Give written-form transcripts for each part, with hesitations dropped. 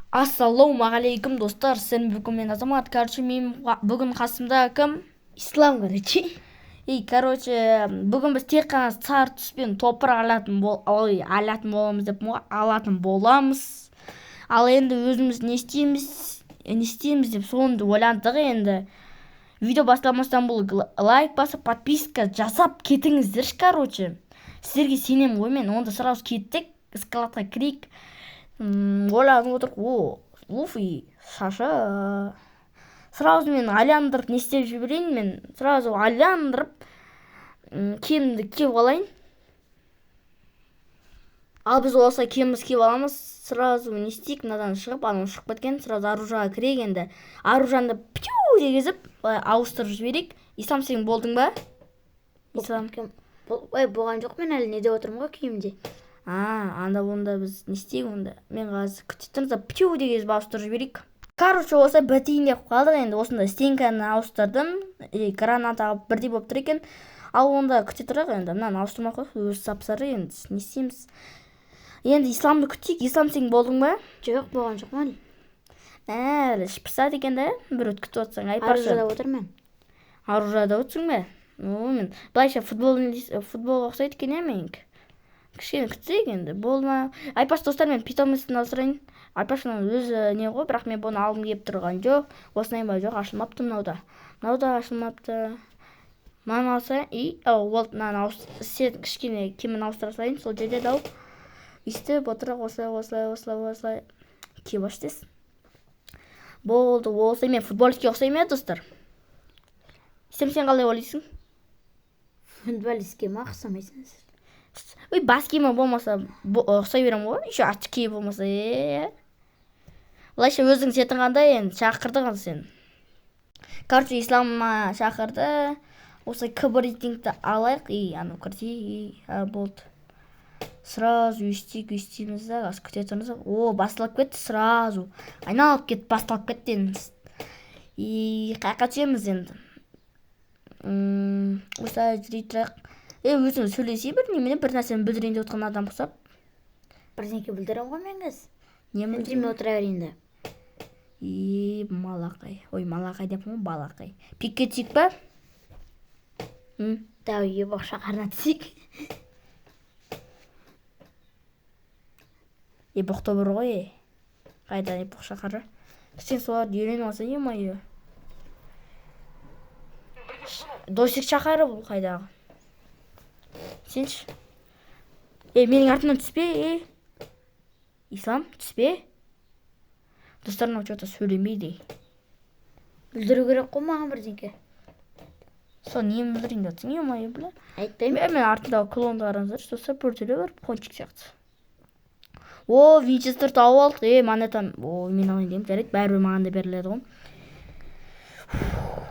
Ассалаумағалейкум, достар! Сен бүгін мен Азамат. Короче, мен бүгін қасымда кім? Ислам, короче. И, короче, бүгін біз тек қана сары түспен топырақ алатын бол, ой, алатын боламыз деп ғой, алатын боламыз. Ал енді өзіміз не істейміз, не істейміз деп соны ойландық енді. Видео бастамастан бұл лайк басып, подписка жасап кетіңіздерші, короче. Сіздерге сенемін ғой мен. Онда сразу кеттік, складқа кірейік. Ойланып отырық. О, Луфи, шашы. Сразу мен айландырып не істеп жіберейін мен. Сразу айландырып киімді киіп алайын. Ал біз осылай киімімізді киіп аламыз. Сразу не істейік, мынадан шығып, анау шығып кеткен. Сразу оружиеға кірейік енді. Оружиені пью дегізіп, былай ауыстырып жіберейік. Ислам, сен болдың ба? Ислам. Ой, болған жоқ, мен әлі неде отырмын ғой, киімде. А, анда онда біз не істейік онда? Мен қазір күте тұрыңыздар, пью дегізіп ауыстырып жіберейік. Короче, осылай бітейін деп қалдық енді. Осындай стенканы ауыстырдым. И граната бірдей болып тұр екен. Ал онда күте тұрайық енді. Мынаны ауыстырмай ақ қояйық, өзі сап-сары енді. Не істейміз? Енді Исламды күтейік. Ислам, сен болдың ба? Жоқ, болған жоқ әлі. Әлі іш пысады екен да, біреуді күтіп отырсаң, айтпақшы. Оружиеда отырмын мен. Оружиеда отырсың ба? О, мен былайша футбол, футболға ұқсайды екен, иә, менікі. Кішкене күтсек енді, болды ма? Айтпақшы, достар, мен питомецтен ауыстырайын. Айтпақшы, мынау өзі не ғой, бірақ мен бұны алғым келіп тұрған жоқ. Осындай ба? Жоқ, ашылмапты мынау да. Мынау да ашылмапты. Мынаны алса, и, ау, болды, мынаны ауыс, сен кішкене киімін ауыстыра салайын, сол жерде дау. Өйстіп отырақ, осылай, осылай, осылай, осылай. Киіп алшы тез. Болды, осылай мен футболистке ұқсаймын, иә, достар? Сен қалай ойлайсың? Футболистке ма ұқсамайсың? Ой, бас киімі болмаса ұқсай беремін ғой. Еще очки болмаса, е. Былайша өзің сетің қандай енді, шақырды ғой сен. Короче, Ислам шақырды. Осы КБ рейтингті алайық. И, анау кірсе, и, болды. Сразу өйстейік, өйстейміз да, қазір күте тұрыңыз. О, басталып кетті сразу. Айналып кетіп, басталып кетті енді. И, қаяққа түсеміз енді? Осылай жүре тұрайық. Е, өзің сөйлесей бір немене, бір нәрсені бүлдірейін деп отқан адам ұқсап. Бірдеңке бүлдіремін ғой мен қазір. Не Үндемей отыра берейін да. И, малақай. Ой, малақай деппін ғой, балақай. Пикке түсейік па? Дәу ебақ шаһарына түсейік. Е, боқта бір ғой, е. Қайда е, боқ шаһары? Сен соларды үйреніп алсаң, е-мое. Досик шаһары бұл қайдағы? Сенші. Е, менің артымнан түспе, е. Ислам, түспе. Достар, мынау что-то сөйлемейді. Бүлдіру керек қой маған бірдеңке. Сол не бүлдірейін деп жатсың, е-мое, бля. Айтпаймын. Мен артындағы клонды қараңыздаршы, достар, біртүрлі бір пончик сияқты. О, Винчестер тауып алдық. Е, монетам. О, мен алайын деймін. Жарайды, бәрібір маған да беріледі ғой.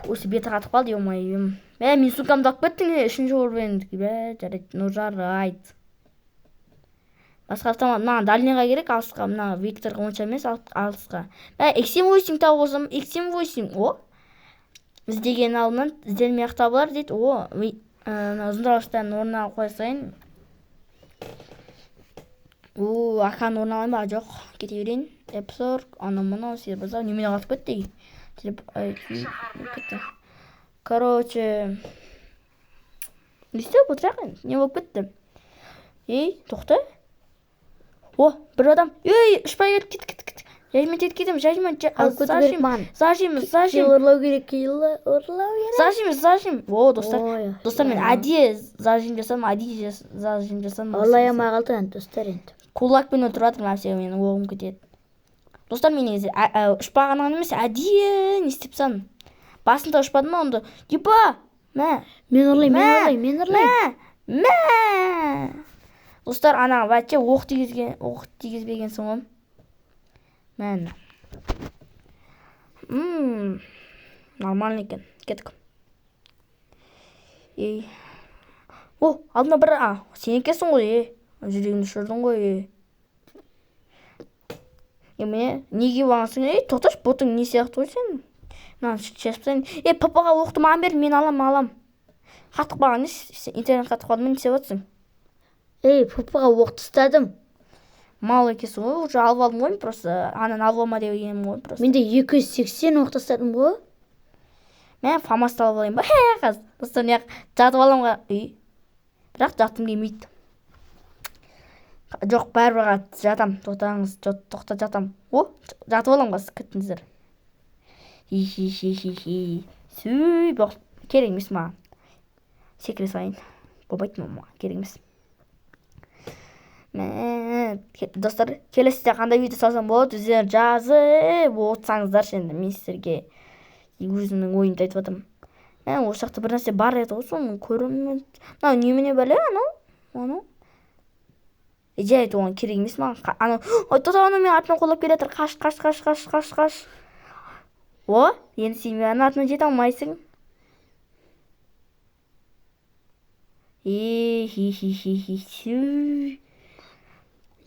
Осы беті қатып қалды, е-мое. Мә, мен сумкамды алып кеттің, е, үшінші уровень. Бә, жарайды, ну жарайды. Басқа автомат маған дальныйға керек, алысқа, мына Викторға онша емес, алысқа. Мә, икс семь восемь тауып алсам, икс семь восемь. О, іздеген алдынан ізделмей ақ табылар дейді. О, мына ұзын дауыстан орнына қоя салайын. О, Аканы орнына алайын ба? Жоқ, кете берейін. Эпсорг, анау мынау, сербазау, немене қатып кетті? Телеп, ай, кетті. Короче, не істеп отырайық енді? Не болып кетті? Ей, тоқта. О, бір адам. Ей, ұшпай кет, кет, кет, кет. Жаймен кетіп кетемін, жаймен, Алып кету керек зажим, маған. зажим, зажим. Килл ұрлау керек, килл ұрлау керек. Зажим, зажим. О, достар, Ой, достар, мен ой. әдейі зажим жасадым, әдейі зажим жасадым. Ұрлай алмай қалды енді, достар, енді. Кулакпен өлтіріп жатырмын, әбсе менің оғым кетеді. Достар, мен негізі, ұшпағаннан емес, әдейі не істеп тастадым. Басында ұшпадым ба онда? Еба! Мә! Мен ұрлаймын, мен Мә! ұрлаймын, мен ұрлаймын. Мә! Мә! Достар, ана вообще оқ тигізген, оқ тигізбегенсің ғой. Мә. Нормально екен. Кеттік. Ей. О, алдына бір, а, сен екенсің ғой, е. Жүрегімді ұшырдың ғой, е. Е, міне, не киіп алғансың? Ей, тоқташы, ботың не сияқты ғой сенің? Мынаны шешіп тастайын. Е, папаға оқты маған бер, мен алам, алам. Қатып қалған не? Сен интернет қатып қалды ма, не істеп жатсың? Ей, папаға оқты ұстадым. Мал екенсің ғой, уже алып алдым ғой, просто ананы алып алма дегенім ғой просто. Менде 280 оқ тастадым ғой. Мен фамасты алып алайын ба? Қазір достар мына жатып аламын ғой. Үй. Бірақ жатқым келмейді. Жоқ, бәрібір жатам. Тоқтаңыз, тоқта жатам. О, жатып аламын қазір, күтіңіздер. Хи-хи-хи-хи. Сүй, жоқ, керек емес маған. Секіре салайын. Болмайды маған, керек емес. Достар, келесіде қандай видео салсам болады, өздеріңіз жазып отырсаңыздаршы енді, мен сіздерге өзімнің ойымды айтып жатырмын. Мә, осы жақта бір нәрсе бар еді ғой, соны көремін. Мынау немене бәле, анау? Анау? Жарайды, оған керек емес маған. Анау, ой, тоқта, анау менің артымнан қуалап келе жатыр. Қаш, қаш, қаш, қаш, қаш, қаш. О, енді сен менің артымнан жете алмайсың. Хи-хи-хи-хи.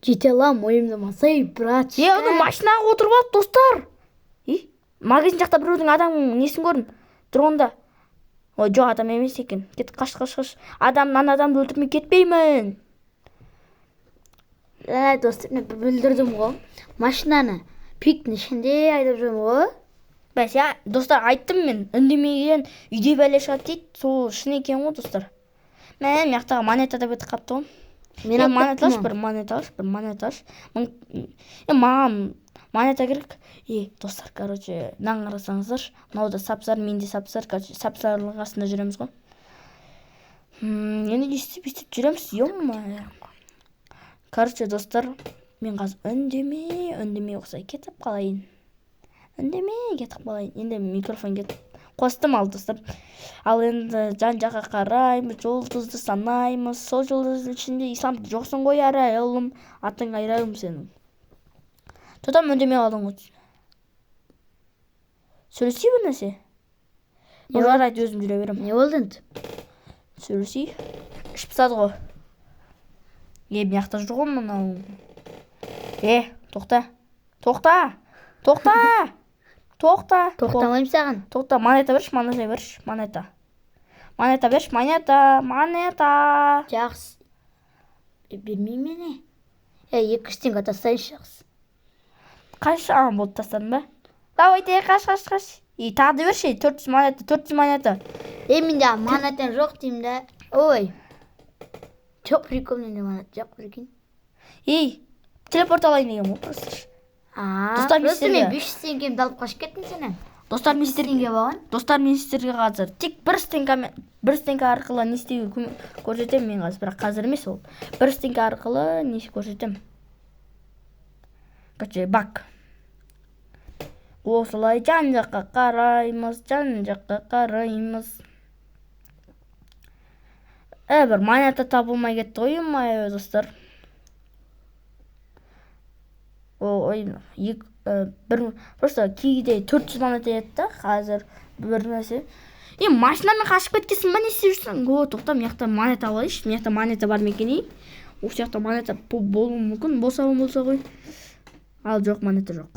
Жете аламын, ойымдамасай, брат. Е, анау машинаға отырып алды, достар. Магазин жақта біреудің адамның несін көрдім. Дронда. Ой, жоқ, адам емес екен. Кет, қаш, қаш, қаш. Адам, ана адамды өлтірмей кетпеймін. Достар, мен бүлдірдім ғой. Машинаны пиктің ішінде айдап жүрмін ғой. Бәсе, достар, айттым мен. Үндемеген үйде бәле шығады дейді. Сол шын екен ғой, достар. Мә, мына жақтағы монета да бітіп қапты ғой. Мен алып монета алшы, кеттім бір монета алшы, бір монета алшы. Маған монета керек. Достар, короче, мынаны қарасаңыздаршы. Мынау да сап-сары, мен де сап-сары. Короче, сап-сарының қасында жүреміз ғой. Енді өйстіп, өйстіп жүреміз, ё-моё. Короче, достар, мен қазір үндемей, үндемей осылай кетіп қалайын. Үндемей кетіп қалайын. Енді микрофон кетіп қостым ал, достар. Ал енді жан-жаққа қараймыз, жұлдызды санаймыз. Сол жұлдыздың ішінде Ислам жоқсың ғой, Арайлым. Атың Айрайым сенің. Тоқтам, үндемей қалдың ғой. Сөйлесей бір нәрсе. Не Жарайды, өзім жүре беремін. Не болды енді? Сөйлесей. Ішіп тастады ғой. Мына жақта жүр ғой мынау. Тоқта. Тоқта. Тоқта. Тоқта. Тоқтамаймын саған. Тоқта, монета берші, монета берші, монета. Монета берші, монета, монета. Жақсы. Бермеймін мені. 200 теңге тастайыншы, жақсы. Қаш, болды, тастадым ба? Давайте, қаш, қаш, қаш. Тағы да берші, 400 монета, 400 монета. Менде монета жоқ деймін да. Ой. Жоқ, прикол, менде монета жоқ, прикинь. Ей, телепорт алайын деген ғой, просто. Достар, мен Просто мен сіздерге 500 теңгемді алып қашып кеттім сенен. Достар, мен 500 сіздерге теңге болған. Достар, мен сіздерге қазір тек бір стенкамен, бір стенка арқылы не істеуге көрсетемін мен қазір, бірақ қазір емес ол. Бір стенка арқылы не көрсетемін. Короче, бак. Осылай жан-жаққа қараймыз, жан-жаққа қараймыз. Бір монета табылмай кетті ғой, ё-моё, достар. Ой, екі, бір, просто кейде 400 монета еді да, қазір бір нәрсе. Машинамен қашып кеткенсің ба, не істеп жүрсің? О, тоқта, мына жақта монета алайыншы. Мына жақта монета бар ма екен, ей? Осы жақта монета болуы мүмкін, болса болса ғой. Ал жоқ, монета жоқ.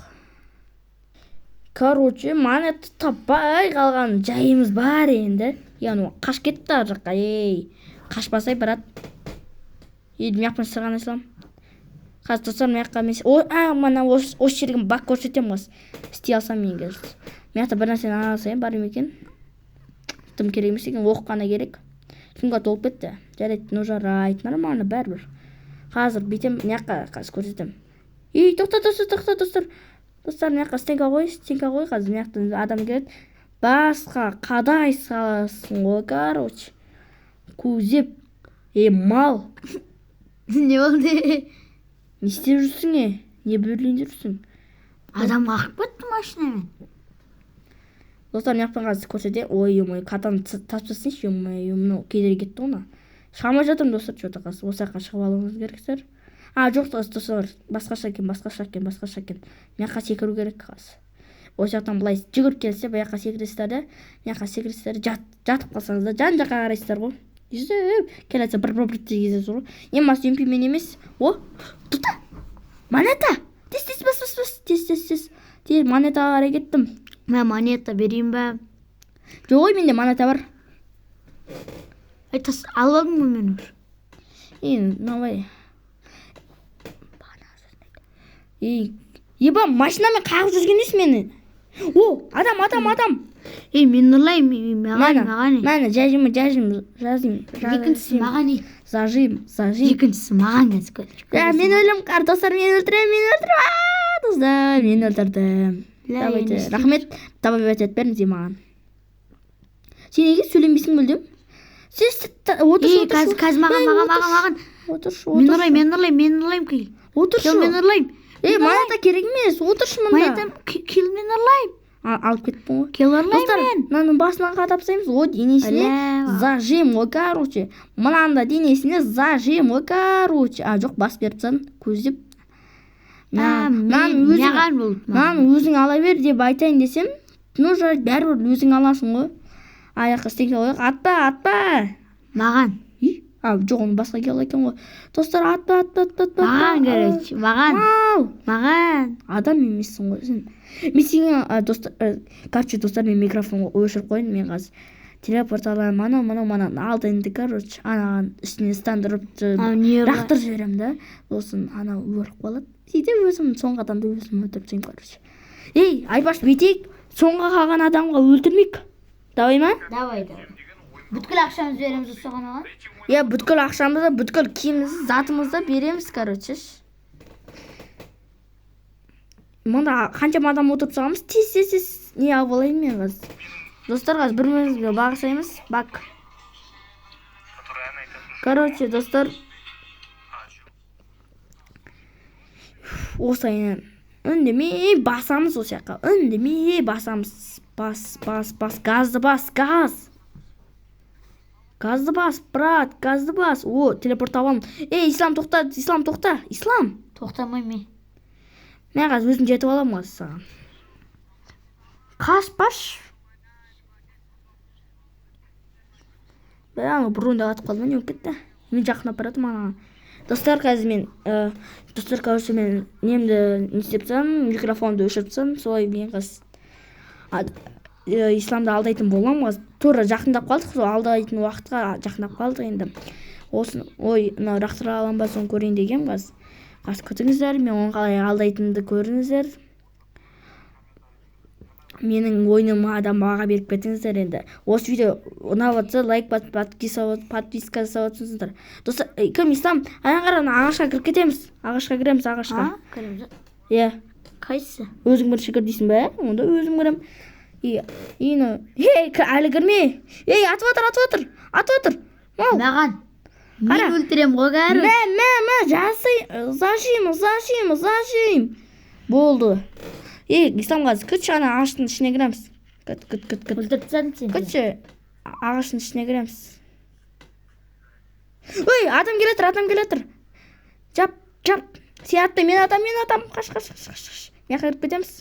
Короче, монета таппай қалған жайымыз бар енді. Анау қашып кетті ар жаққа, ей. Қашпасай, брат. Мына жақтан сырғанай саламын. Қазір достар, мына жаққа мен ой, мына осы жерге бак көрсетемін қазір. Істей алсам мен қазір. Мына жақта бір нәрсені ала салайын, бар ма екен? Тым керек емес екен, оқ қана керек. Сумка толып кетті. Жарайды, ну жарайды, нормально, бәрібір. Қазір бүйтем, мына жаққа қазір көрсетемін. Ей, тоқта, достар, тоқта, достар. Достар, мына жаққа стенка қой, стенка қой, қазір мына жақтан адам келеді. Басқа қадай саласың ғой, короче. Көзеп. Ей, мал. Не болды? Не істеп жүрсің, е? Не бөрлейін жүрсің? Адам қағып кетті машинамен. Достар, мына жақтан қазір көрсетейін. Ой, ой, катаны тасып тастайыншы, ой, ой, мынау кедергі кетті ғой мына. Шыға алмай жатырмын, достар, чё-то қазір осы жаққа шығып алуымыз керек сіздер. Жоқ, достар, басқаша екен, басқаша екен, басқаша екен. Мына жаққа секіру керек қазір. Осы жақтан былай жүгіріп келсе, бұл жаққа секіресіздер де, мына жаққа секіресіздер, жатып қалсаңыздар, жан жаққа қарайсыздар ғой. Жүзіп келе жатса, бір-бір бір тигізесіз ғой. Е, мас емпимен емес. О, тоқта. Монета. Тез, тез, бас, бас, бас. Тез, тез, тез. Тез, монетаға қарай кеттім. Мә, монета берейін ба? Жоқ, ой, менде монета бар. Ай, тас, алып алдым ғой мен уже. Енді, давай. Ей, еба, машинамен қағып жүрген несі мені? О, адам, адам, адам. Ей, мен ұрлаймын, маған, маған. Мәні, жажим, жажим, жажим. Екіншісі маған. Зажим, зажим. Екіншісі маған қазір. Я, мен өлем, достар, мен өлтіремін, мен өлтіремін. Достар, мен өлтірдім. Давайте, рахмет, добавить етіп беріңіз маған. Сен неге сөйлемейсің мүлдем? Сен отыршы, отыршы. Қазір маған, маған, маған, маған. Отыршы, отыршы. Мен ұрлаймын, мен ұрлаймын, мен ұрлаймын, кел. Отыршы. Кел, мен ұрлаймын. Ей, монета керек емес, отыршы мында. Монета, кел, мен ұрлаймын. Алып кеттің ғой. Кел, ұрлаймын мен. Мынаның басынан қадап тастаймыз. О, денесіне зажим ғой, короче. Мынаның да денесіне зажим ғой, короче. А, жоқ, бас беріп тастадым, көздеп. Мынаны өзің ала бер деп айтайын десем, ну жарайды, бәрібір өзің аласың ғой. Аяққа стенке қояйық. Атпа, атпа. Маған. А, жоқ, оны басқа кел екен ғой. Достар, атпа, атпа, атпа, атпа. Маған, короче, маған. Мал. Маған. Адам емессің ғой сен. Мен сені, достар, короче, достар, мен микрофонға өшіріп қояйын, мен қазір телепорт аламын, анау, мынау, мынаны алды енді, короче, анаған үстіне стандырып, лақтырып жіберемін да. Сосын анау өліп қалады. Сөйтіп өзім соңғы адамды өзім өлтіріп тастаймын, короче. Ей, айбаш, бүйтейік, соңғы қалған адамға өлтірмейік. Давай ма? Давай, давай. Бүткіл ақшамызды береміз соған оған? Иә, бүткіл ақшамызды, бүткіл киімімізді, затымызды береміз, короче. Мында қаншама адам отырып тастағанбыз, тез, тез, тез не алып алайын мен қазір. Достар, қазір бір-бірімізге бағысаймыз. Бак. Короче, достар, осылай үндемей басамыз осы жаққа. Үндемей басамыз. Бас, бас, бас, газды бас, газ. Газды бас, брат, газды бас. О, телепорт аламын. Ей, Ислам, тоқта, Ислам, тоқта, Ислам. Тоқтамаймын мен. Мен қазір өзім жетіп аламын қазір саған. Қашпаш. Бә, ана бұрында қатып қалды ма, не болып кетті? Мен жақындап бара жатырмын анаған. Достар, қазір мен, достар, короче, мен немді не істеп тастадым, микрофонды өшіріп тастадым. Солай мен қазір Исламды алдайтын боламын қазір. Тура жақындап қалдық, сол алдайтын уақытқа жақындап қалдық енді. Осын, ой, мынау лақтыра аламын ба, соны көрейін дегенмін қазір. Қазір күтіңіздер, мен оны қалай алдайтынымды көріңіздер. Менің ойыныма адам баға беріп кетіңіздер енді. Осы видео ұнап жатса, лайк басып, подписка жасап отырсыңыздар. Достар, кім Ислам? Ана қара, ана ағашқа кіріп кетеміз. Ағашқа кіреміз, ағашқа. Кіреміз. Иә. Қайсысы? Өзің бірінші кір дейсің бе? Онда өзім кірем. Ей, әлі кірме. Ей, атып отыр, атып отыр. Атып отыр. Мал. Маған. Мен өлтірем ғой, короче. Мә, мә, мә, жасай, зажим, зажим, зажим. Болды. Ей, Ислам, қазір күтші, ана ағаштың ішіне кіреміз. Күт, күт, күт, күт. Өлтіріп тастадым сені. Күтші, ағаштың ішіне кіреміз. Ой, адам келе жатыр, адам келе жатыр. Жап, жап. Сен атпа, мен атам, мен атам. Қаш, қаш, қаш, қаш, қаш. Мен кіріп кетеміз.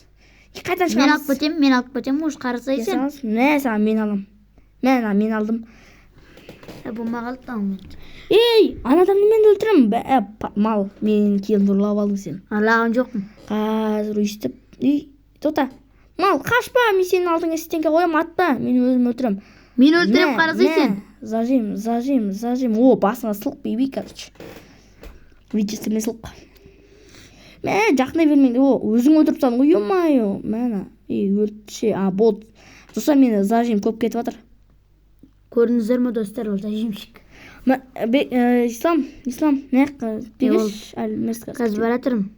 Қайтадан шығамыз. Мен алып кетемін, мен алып кетемін, уж қарасай сен. Мә, саған мен алам. Мә, мен алдым. Болмай қалды да мен. Ей, ана адамды мен өлтіремін. Мал, менің киімімді ұрлап алдың сен. Ұрлаған жоқпын. Қазір өйстіп. Ей, тоқта. Мал, қашпа, мен сенің алдыңа стенка қоямын, атпа. Мен өзім өлтіремін. Мен өлтірем, қарасай сен. Зажим, зажим, зажим. О, басыңа сылқ, бейби, короче. Видеосымен сылқ. Мә, жақындай бермеңдер. О, өзің өлтіріп тастадың ғой, ё-моё. Мәна. Ей, өлтірші. А, болды. Достар, мені зажим көп кетіп жатыр. Көрдіңіздер ме, достар, ол зажимщик. Ислам, Ислам, мына жаққа бергеш, әлі емес қазір. Қазір бара жатырмын.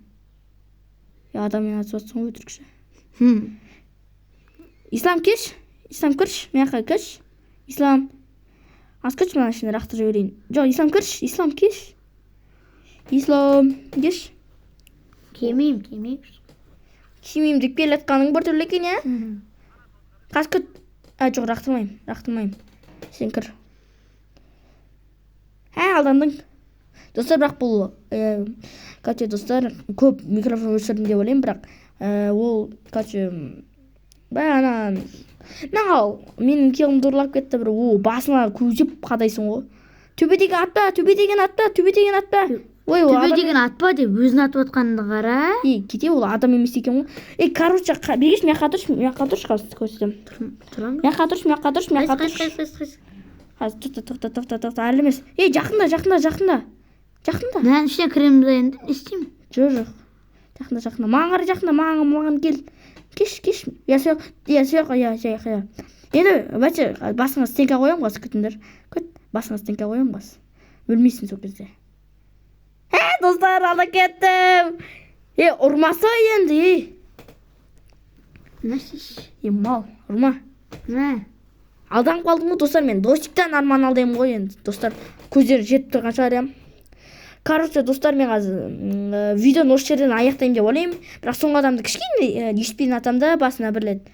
Адаммен атысып жатсың ғой, өтірікші. Ислам, кеш. Ислам, кірші, мына жаққа кірші. Ислам. Аз кірші, мына ішіне лақтырып жіберейін. Жоқ, Ислам, кірші, Ислам, кеш. Ислам, кеш. Келмеймін, келмеймін. Келмеймін деп келе жатқаның біртүрлі екен, иә? Қазір күт. А, жоқ, лақтырмаймын, лақтырмаймын. Сен кір. Ә, алдандың. Достар, бірақ бұл, короче, достар, көп микрофон өшірдім деп ойлаймын, бірақ ол, короче, ана, мынау менің киімімді ұрлап кетті бір. О, басына көзеп қадайсың ғой. Төбе деген атпа, төбе деген атпа, төбе деген атпа. Ой, ол Төбе адам деген атпа деп өзін атып отқанды қара. Ей, кете, ол адам емес екен ғой. Ей, короче, бергеш, мына жаққа тұршы, мына жаққа тұршы, қазір көрсетемін. Тұрамын. Мына жаққа тұршы, мына жаққа тұршы, мына жаққа Қайсы, тұршы. қайсы, қайсы, қайсы. Қазір, тоқта, тоқта, тоқта, тоқта, әлі емес. Ей, жақында, жақында, жақында. Жақында. Мынаның ішіне кіреміз енді, не істеймін? Жоқ, жоқ. Жақында, жақында, маған қарай жақында, маған кел. Кеш, кеш. Иә, сол, иә, сол, иә, иә, иә. Енді вообще басыңа стенка қоямын қазір, күтіңдер. Күт, басыңа стенка қоямын қазір. Өлмейсің сол кезде. Ә, достар, ала кеттім. Е, ұрмаса енді, ей. Мә, шеш. Е, мал, ұрма. Мә. Алданып қалдым ғой, достар, мен досиктан арман алдаймын ғой енді, достар. Көздері жетіп тұрған шығар, иә. Короче, достар, мен қазір видеоны осы жерден аяқтаймын деп ойлаймын. Бірақ соңғы адамды кішкене еспен атамын да басына бір рет.